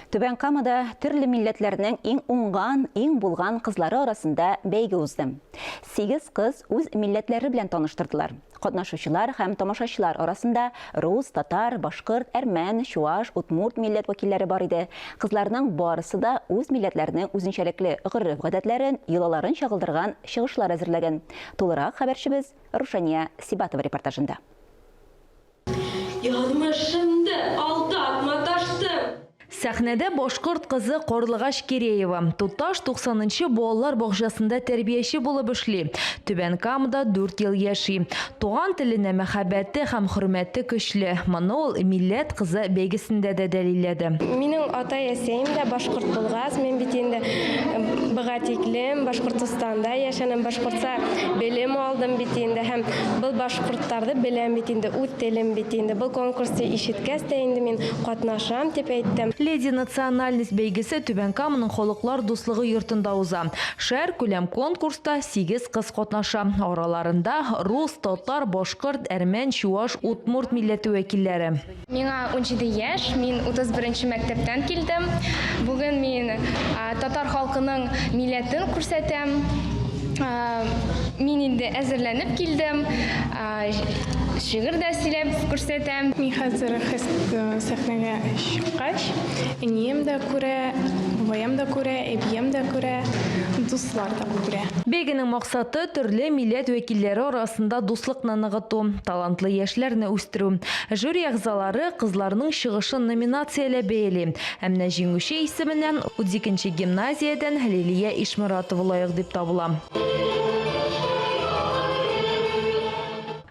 Түбән Камада төрле милләтләрнең иң уңган, иң булган кызлары арасында бәйге узды. Сигез кыз үз милләтләре белән таныштырдылар. Катнашучылар һәм тамашачылар арасында рус, татар, башкорт, әрмән, чуаш, удмурт милләт вәкилләре бар иде. Кызларның барысы да үз милләтләренең үзенчәлекле гореф-гадәтләрен, йолаларын чагылдырган чыгышлар әзерләгән. Тулырак хәбәрчебез Рушания Сибатова репортажында. Язмышымды алдап маташтым. Сәхнәдә башкорт кызы Карлыгач Киреева. Туташ 90 нчы балалар бакчасында тәрбияче булып эшли. Түбән Камада дүрт ел яши. Туган теленә мәхәббәте һәм хөрмәте көчле. Моны ул Милләт кызы бәйгесендә дә дәлилләде. Минем атай-әсәем дә башкорт булгач, мин бит инде быга тиклем Башкортостанда яшәнем, башкортча белем алдым бит инде һәм был башкортларны беләм бит инде, үз телем бит инде. Был конкурсты ишеткәс тә инде мин катнашам дип әйттем. Леди национальность бәйгесе Түбән Каманың Халыклар дуслыгы йортында уза. Шәһәркүләм конкурста сигез кыз катнаша. Араларында, рус, татар, башкорт, әрмән, чуаш, удмурт милләте вәкилләре. Миңа 17 яшь, мин 31 нче мәктәптән килдем. Бүген мин татар халкының милләтен күрсәтәм. Мин инде әзерләнеп килдем, шигырь дә сөйләп күрсәтәм. Мин хәзер сәхнәгә чыккач, әнием дә күрә, бабаем да күрә, әбием дә күрә, дуслар да күрә. Бәйгенең максаты, төрле милләт вәкилләре арасында дуслыкны ныгыту, талантлы яшьләрне үстерү. Жюри әгъзалары кызларның чыгышын номинацияләп бәяли. Ә менә җиңүче исеменә 32 нче гимназиядән Лилия Ишморатова лаек дип табыла.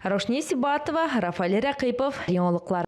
Раушния Сибатова, Рафаль Рәкыйпов, Яңалыклар.